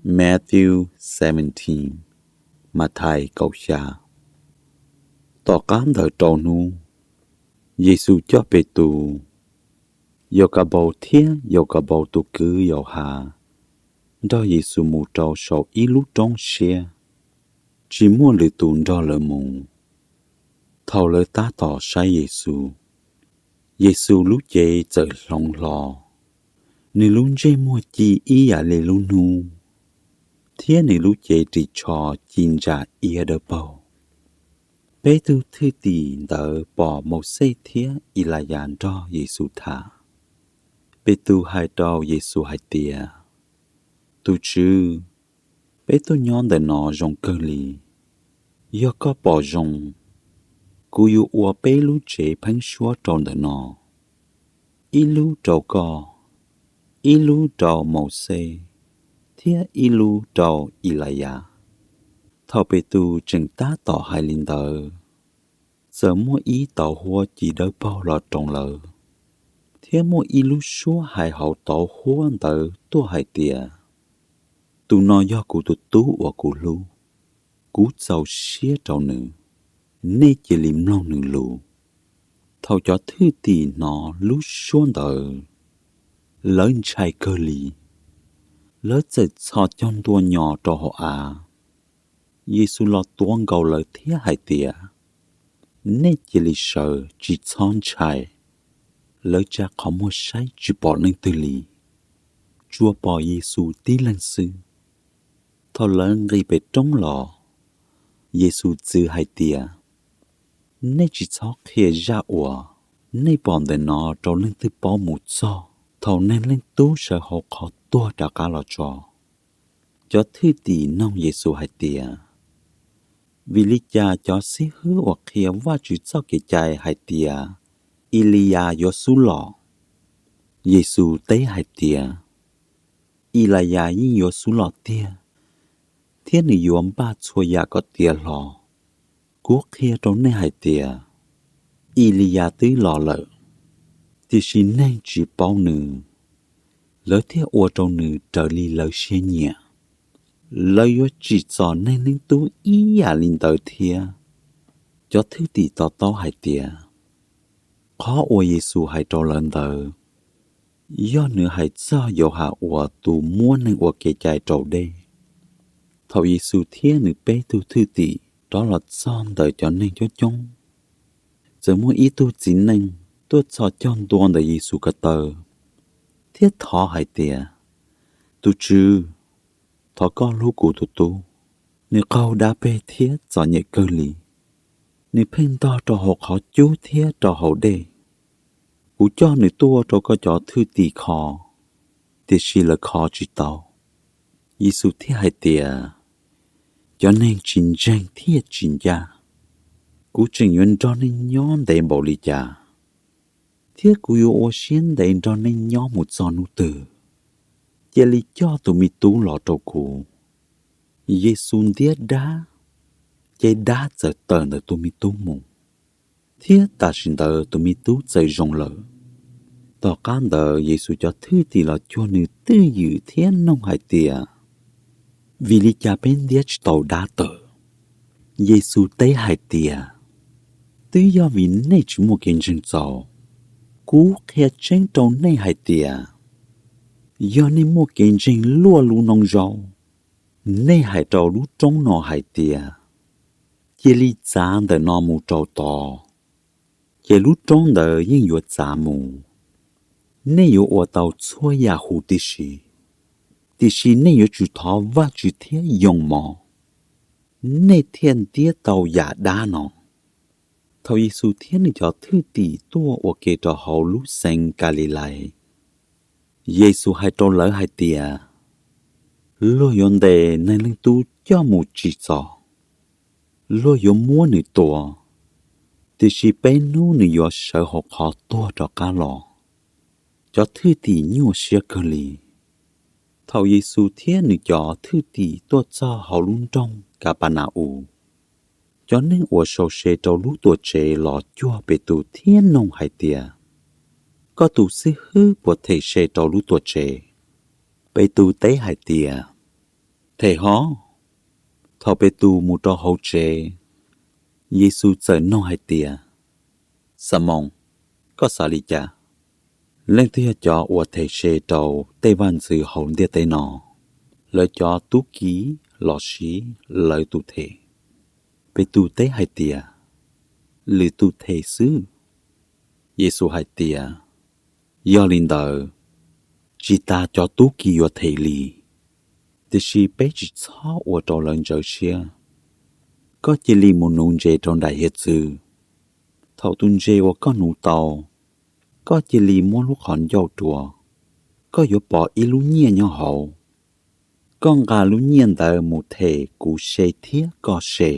Matthew seventeen, Mathais kaum xya. Tom qab ntawd rau hnub, Yexus coj Petus, Yaukapaus thiab Yaukapaus tus kwv Yauhas nrog Yexus mus rau saum ib lub roob siab, tsis muaj lwm tus nrog lawv mus. Thaum lawv tab tom saib Yexus, Yexus lub cev txawm hloov hlo, nws lub ntsej muag ci ib yam li lub hnub, thiab nws lub cev ris tsho ci ntsa iab dawb paug. Peb tug thwj tim ntawd pom Mauxej thiab Ilayas nrog Yexus tham. Petus hais rau Yexus hais tias, Tus Tswv, peb tuaj nyob ntawm no zoo kawg li. Yog koj pom zoo, kuv yuav ua peb lub tsev pheeb suab rau ntawm no, ib lub rau koj, ib lub rau Mauxej, thiab ib lub rau Ilayas. Thaum Petus tseem tab tom hais li ntawd, txawm muaj ib tauv huab ci dawb paug los roos lawv, thiab muaj ib lub suab hais hauv tauv huab ntawd tuaj hais tias, Tus no yog kuv tus Tub uas kuv hlub, kuv txaus siab rau nws, nej cia li mloog nws lus. Thaum cov thwj tim hnov lub suab ntawd, lawv ntshai kawg li, lawv txawm txhos caug ntua nyos rau hauv av. Yexus los tuav nkaus lawv thiab hais tias, Nej cia li sawv, tsis txhob ntshai. Lawv tsa qhov muag saib tsis pom leej twg li, tsuas pom Yexus tib leeg xwb. Thaum lawv nqis pem roob los, Yexus txwv hais tias, Nej tsis txhob qhia zaj uas nej pom ntawm no rau leej twg paub mus txog thaum Neeg Leej Tub sawv hauv qhov tuag rov qab los tso. Cov thwj tim noog Yexus hais tias, Vim li cas cov xib hwb uas qhia Vajtswv txoj Kev cai hais tias Iliyas yuav xub los? Yexus teb hais tias, Ilayas yeej yuav xub los tiag, thiab nws yuav npaj txhua yam kom tiav hlo. Kuv qhia rau nej hais tias, Iliyas twb los lawm, tiam sis nej tsis paub nws, lawv thiaj ua rau nws raws li lawv siab nyiam. Lawv yuav tsim txom Neeg Leej Tub ib yam li ntawd thiab. Cov thwj tim to taub hais tias, qhov uas Yexus hais rau lawv ntawd, yog nws hais txog Yauhas uas tus muab neeg ua kev cai raus dej. Thaum Yexus thiab nws peb tug thwj tim rov los txog ntawm cov neeg coob coob, txawm muaj ib tug txiv neej tuaj txhos caug ntua ntawm Yexus ko taw, thiab thov hais tias, Tus Tswv, thov koj hlub kuv tus tub. Nws qaug dab peg thiab txom nyem kawg li. Nws pheej ntog rau hauv qhov cub thiab rau hauv dej. Kuv coj nws tuaj rau koj cov thwj tim kho, tiam sis lawv kho tsis tau. Yexus thiaj hais tias, Cov neeg tsis ntseeg thiab tsis ncaj, kuv tseem yuav nrog nej nyob ntev npaum li cas? Thiab kuv yuav ua siab ntev nrog nej nyob mus txog hnub twg? Cia li coj tus me tub los rau kuv. Yexus ntiab dab, ces dab txawm tawm ntawm tus me tub mus, thiab tam sim ntawd tus me tub txawm zoo lawm. Tom qab ntawd Yexus cov thwj tim los cuag nws twj ywm thiab noog hais tias, Vim li cas peb ntiab tsis tau dab tawm? Yexus teb hais tias, Twb yog vim nej tsis muaj kev ntseeg txaus. Kuv qhia tseeb rau nej hais tias, yog nej muaj kev ntseeg luaj lub noob zaub, nej hais rau lub roob no hais tias, Cia li txav ntawm no mus rau tod, ces lub roob ntawd yeej yuav txav mus. Nej yuav ua tau txhua yam huv tib si, tiam sis nej yuav tsum thov Vajtswv thiab yoo mov, nej thiaj ntiab tau yam dab no. Thaum Yexus thiab nws cov thwj tim tuaj ua ke rau hauv lub xeev Kalilais, Yexus hais rau lawv hais tias, Luag yuav ntes Neeg Leej Tub coj mus tsim txom, luag yuav muab nws tua, tiam sis peb hnub nws yuav sawv hauv qhov tuag rov qab los. Cov thwj tim nyuaj siab kawg li. Thaum Yexus thiab nws cov thwj tim tuaj txog hauv lub nroog Kapanauv, cov neeg uas sau se rau lub Tuamtsev los cuag Petus thiab noog hais tias, Koj tus xib hwb puas them se rau lub Tuamtsev? Petus teb hais tias, Them hov! Thaum Petus mus rau hauv tsev, Yexus txawm nug hais tias, Xamoos, koj xav li cas? Leej twg yog cov uas them se rau tej vaj ntxwv hauv ntiaj teb no? Lawv cov tub ki lossis lawv tus them? Petus teb hais tias, Lwm tus them xwb. Yexus hais tias, Yog li ntawd, tsis tas cov tub ki yuav them li, tiam sis peb tsis txhob ua rau lawv ntxhov siab. Koj cia li mus nuv ntses rau nraim hiav txwv. Thaum tus ntses uas koj nuv tau, koj cia li muab lub qhov ncauj rua, koj yuav pom ib lub nyiaj nyob hauv. Koj nqa lub nyiaj ntawd mus them kuv se thiab koj se.